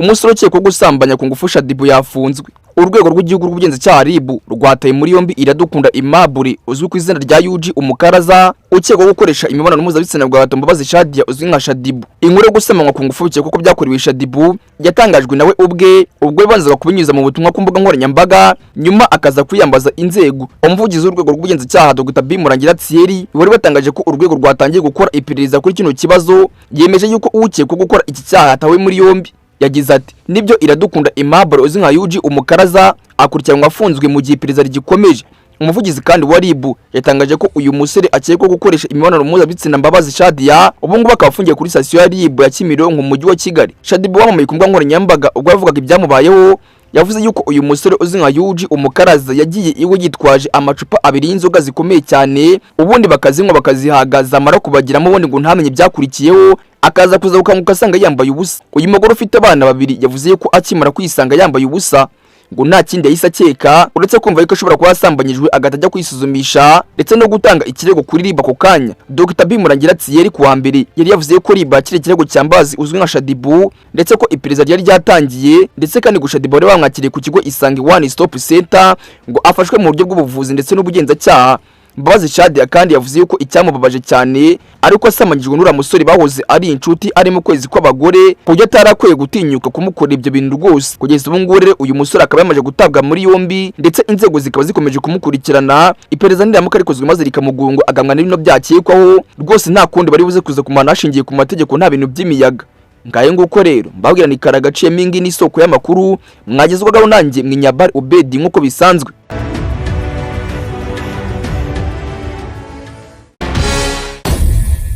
Umusore ukekwaho gusambanya ku ngufu Shadibu yafunzwe. Urwego rw'igihugu rw'ubugenzacyaha RIB rwataye muri yombi Iradukunda Aimable uzwi ku izina rya Yuji Umukaraza, ukekwaho gukoresha imibonano mpuzabitsina bwa gahato Mbabazi Shadia uzwi nka Shadibu. Inkuru yo gusamanywa ku ngufu bikekwa ko byakorewe Shadibu yatangajwe nawe ubwe ubwo yabanzaga kubinyuza mu butumwa ku mbuga nkoranyambaga, nyuma akaza kwiyambaza inzego. Umuvugizi w'urwego rw'ubugenzacyaha Dr. B Murangira Thierry wari watangaje ko urwego rwatangiye gukora iperereza kuri kino kibazo, yemeje yuko ukekwa gukora iki cyaha yatawe muri yombi. Yagize ati: "Nibyo, Iradukunda Aimable uzwi nka Yuji Umukaraza akurikiranwa afunzwe mu gihe iperereza rigikomeje." Umuvugizi kandi wa RIB yatangaje ko uyu musore akekwaho gukoresha imibonano mpuzabitsina Mbabazi Shadia ubu ngubu akaba afungiye kuri sitasiyo ya RIB ya Kimironko mu mujyi wa Kigali. Shadibu wamamaye ku mbuga nkoranyambaga ubwo yavugaga ibyamubayeho, yavuze yuko uyu musore uzwi nka Yuji Umukaraza yagiye iwe yitwaje amacupa abiri y'inzoga zikomeye cyane, ubundi bakazinywa bakazihaga, zamara kubagiramo ubundi ngo ntamenye ibyakurikiyeho, akaza kuza gukanguka asanga yambaye ubusa. Uyu mugore ufite abana babiri yavuze yuko akimara kwisanga yambaye ubusa ngo nta kindi yahise akeka uretse kumva yuko ashobora kuba yasambanyijwe, agahita ajya kwisuzumisha ndetse no gutanga ikirego kuri RIB ako kanya. Dr. B Murangira Thierry ku wa mbere yari yavuze ko RIB yakiriye ikirego cya Mbabazi uzwi nka Shadibu, ndetse ko iperereza ryari ryatangiye, ndetse kandi ngo Shadibu bari bamwakiriye ku kigo Isange One Stop Center ngo afashwe mu buryo bw'ubuvuzi ndetse n'ubugenzacyaha. Mbabazi Shadia kandi yavuze yuko icyamubabaje cyane ariko asamanyijwe n'uriya musore bahoze ari inshuti ari mu kwezi kw'abagore, ku buryo atari akwiye gutinyuka kumukorera ibyo bintu rwose. Kugeza ubu ngubu rero uyu musore akaba yamaze gutabwa muri yombi, ndetse inzego zikaba zikomeje kumukurikirana. Iperereza niramuka rikozwe maze rikamugongo agamwa n'ibino byakekwaho, rwose nta kundi bari buze kuza kumana hashingiye ku mategeko, nta bintu by'imiyaga. Ngayo nguko rero, mbabwira ni karagaciyemo ingi n'isoko y'amakuru mwagezwagaho nanjye Mwinyabari Ubedi nk'uko bisanzwe.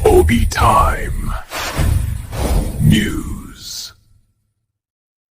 Obi Time News.